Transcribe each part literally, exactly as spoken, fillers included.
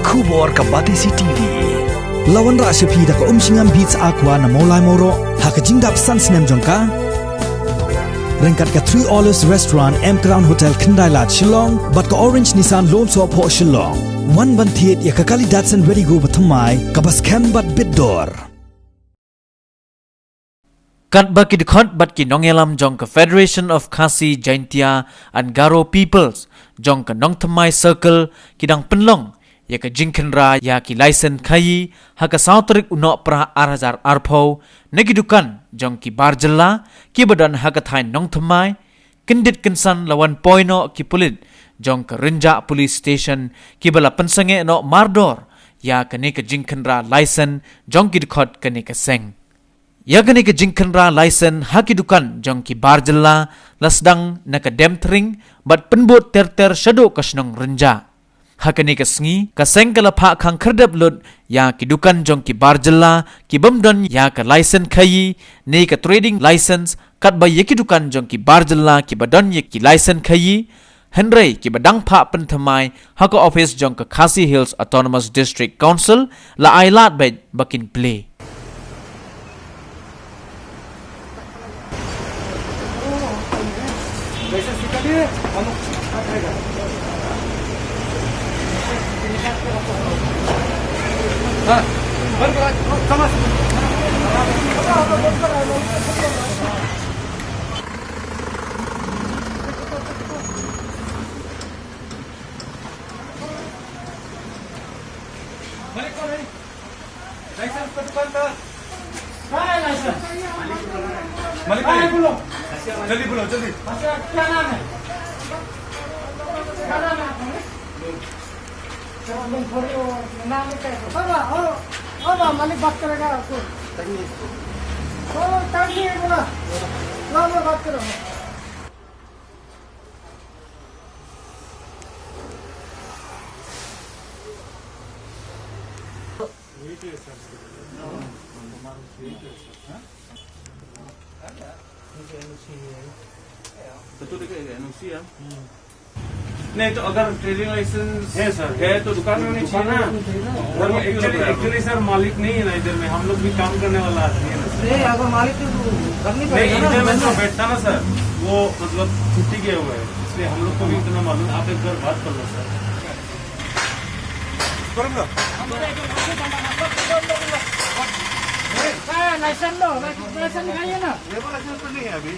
Khubor ka Batesi T V. La wanrah sha phi da ka Umshngam Beats Aqua na Mawlai Mawroh ha ka jingdap san snem jong ka. Ryngkat ka Three Olives Restaurant, M Crown Hotel, Khyndai Lad, Shillong, bad ka Orange Nissan Lumsohphoh, Shillong. Wan ban thied ïa ka kali Datsun Redi-GO bathymmai kaba skhem bad bit dor. Katba ki dkhot bad ki nongïalam jong ka Federation of Khasi Jaintia and Garo Peoples jong ka Nongthymmai Circle ki dang pynlong ïa ka jingkhynra ïa ki license khaïi ha ka saw tarik u Nohprah ar hajar arphew na ki dukan jong ki bar jylla kiba don ha ka thaiñ Nongthymmai, kyndit kynsan la wan poi noh ki pulit jong ka Rynjah Police Station kiba la pynsangeh noh mardor ïa kane ka jingkhynra license jong ki dkhot kane ka seng. Ïa kane ka jingkhynra license ha ki dukan jong ki bar jylla la sdang na ka Demthring bad pynbud ter ter shaduh ka shnong Rynjah. Ha kane ka sngi ka seng ka la phah khang khyrdep lut ïa ki dukan jong ki bar jylla ki bym don ïa ka license khaïi ne ka trading license, katba ïa ki dukan jong ki bar jylla kiba don ïa ki license khaïi hynrei kiba dang phah pynthymmai ha ka ophis jong ka Khasi Hills Autonomous District Council la ai lad beit ba kin plie. Licence का दुकान था। कहाँ है लाइसेंस? मालिक, कहाँ है, बोलो। जल्दी बोलो, जल्दी। अच्छा, क्या नाम है? क्या नाम है आपका? नाम क्या है? बाबा, ओ, ओ बाबा, मालिक बात करेगा आपको। ओ, टाइम नहीं है बोला। लो, लो, बात करो। तो तू देखे एनओसी है। नहीं, तो अगर ट्रेडिंग लाइसेंस है सर, है तो दुकान में होनी चाहिए ना। घर में क्यों एक्चुअली, लगा है? एक्चुअली सर, मालिक नहीं है ना इधर में, हम लोग भी काम करने वाला आदमी है ना सर। नहीं, अगर मालिक तो करनी नहीं, पड़ेगा ना, इधर में जो बैठता ना सर, वो मतलब छुट्टी गया हुआ है, इसलिए हम लोग को भी इतना मालूम। आप एक बार बात कर लो सर। करूँगा। हाँ, लाइसेंस लो, लाइसेंस दिखाइए ना। लेबर लाइसेंस तो नहीं है अभी।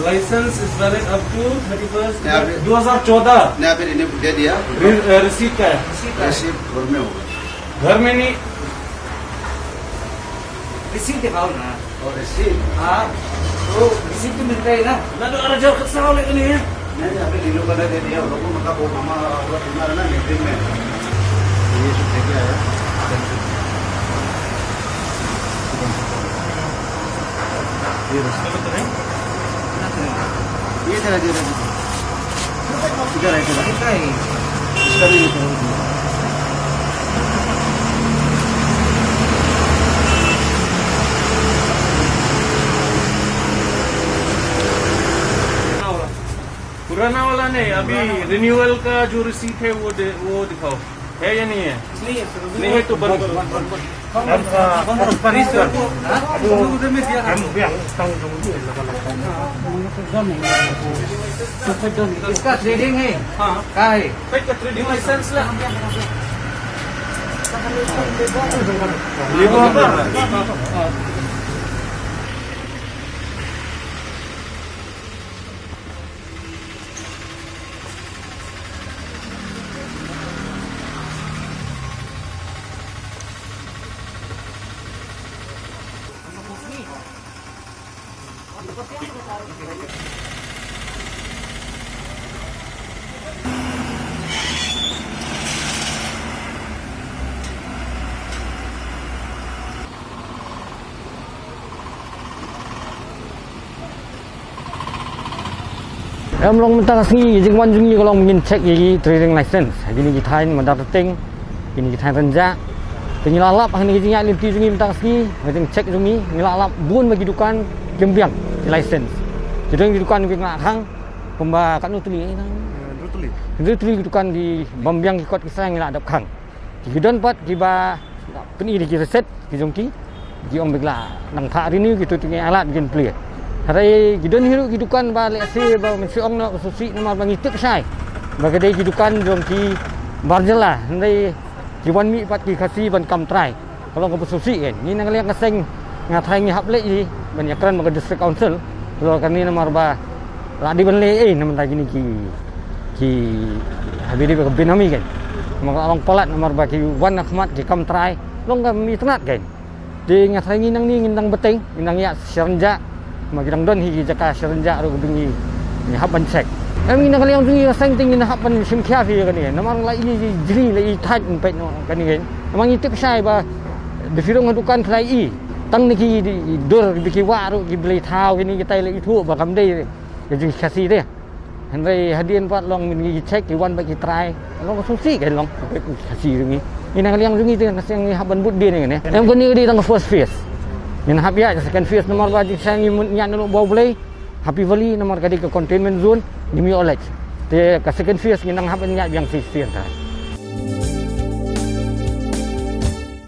License is valid up to thirty first नहीं, अभी दो हज़ार चौदह। नहीं, अभी रिन्यू दे दिया। रि-, अ, रिसीट का है? रिसीट का है। रिसीट घर में होगा। घर में नहीं। रिसीट दिखाओ ना। और रिसीट? हाँ, तो रिसीट तो मिलता है ना। ना तो अरे जब खर्चा हो लेकिन ये। नहीं, नहीं, अभी रिन्यू करने दे दिया, उन लोगों को मतलब वो मामा, वो तुम्हारा ना मीटिंग में। ये सब लेके आया। ये रस्ते में तो नहीं? ये जरा, जरा, जरा। इधर है, इधर। इसका नहीं निकल। पुराना वाला नहीं, अभी रिन्यूअल का जो रिसीट है वो दे, वो दिखाओ, है या नहीं है? नहीं है सर। नहीं है तो बंद करो। हम, आ, हम परेशान कर दो। हाँ? वो हम भी हम तंग लोग नहीं लगा लगता है। इसका ट्रेडिंग है? हाँ। कहाँ है? भाई का ट्रेडिंग लाइसेंस ला। ये वो हमारा। Em long mynta ka sngi, jingwan jong ngi ka long ngin check ïa ki trading license. Kine ki thaiñ Madarteng, kine ki thaiñ Rynjah. Te ngi la lap ha kine ki jingïaid lynti jong ngi mynta ka sngi, ha jingcheck jong ngi, ngi la lap bun ba ki dukan kim biang ki license. Ki don ki dukan ki la khang, kumba katno tylli, eh, hynriew tylli. Hynriew tylli ki dukan ki bym biang ki kot ki seng ngi la dep khang. Ki don pat kiba pyni da ki receipt ki jong ki, ki ong ba ki la nang phah renew, kito ki ngi alat kin plie. Hynrei ki don hi ruh ki dukan ba lehse ba mynshuwa ong noh ba sngewsih namar ba ngi tip shai ba ka dei ki dukan jong ki bar jylla, hynrei ki wan mih pat ki Khasi ban kam trai. Ka long kaba sngewsih kein. Ngi na ka liang ka seng nga tharai ngi hap leit hi ban ïakren bad ka District Council. Ka long kane namar ba la dei ban leh ei na bynta kine ki, ki, haba dei ba ka bynta hi kein. Namar ka long palat namar ba ki wan na khmat ki kam trai. Long kaba ym itynnad kein. Te nga tharai ngi nangne ngin nang bteng, ngin nang ïaid sha Rynjah. Ma ki dang don hi ki jaka sha Rynjah ruh kaba ngi, ngi hap ban check. Em ngi na ka liang jong ngi ka seng te ngin hap ban shim khia phi ïa kane. Namar la i jri la i thait ban peit noh kane kein. Namar ngi tip shai ba da phi rung ha dukan phi la i. Tang na ki dur ba ki wah ruh ki blei thaw kine kitai la i thuh ba kam dei ka jong ki Khasi te. Hynrei hadien pat long mynta ngi check ki wan bad ki trai. Long ka sngewsih kein long. Ka Khasi jong ngi. Ngi na ka liang jong ngi te ka seng ngi hap ban bud dien ïa kane. Em kane ka dei tang ka first phase. Ngin hap ïaid ka second phase namar ba jingshisha ngi mut ïaid na Bawblei. Happy Valley namar ka dei ka containment zone, ngim ïoh leit. Te ka second phase ngi nang hap ban ïaid biang shisien te.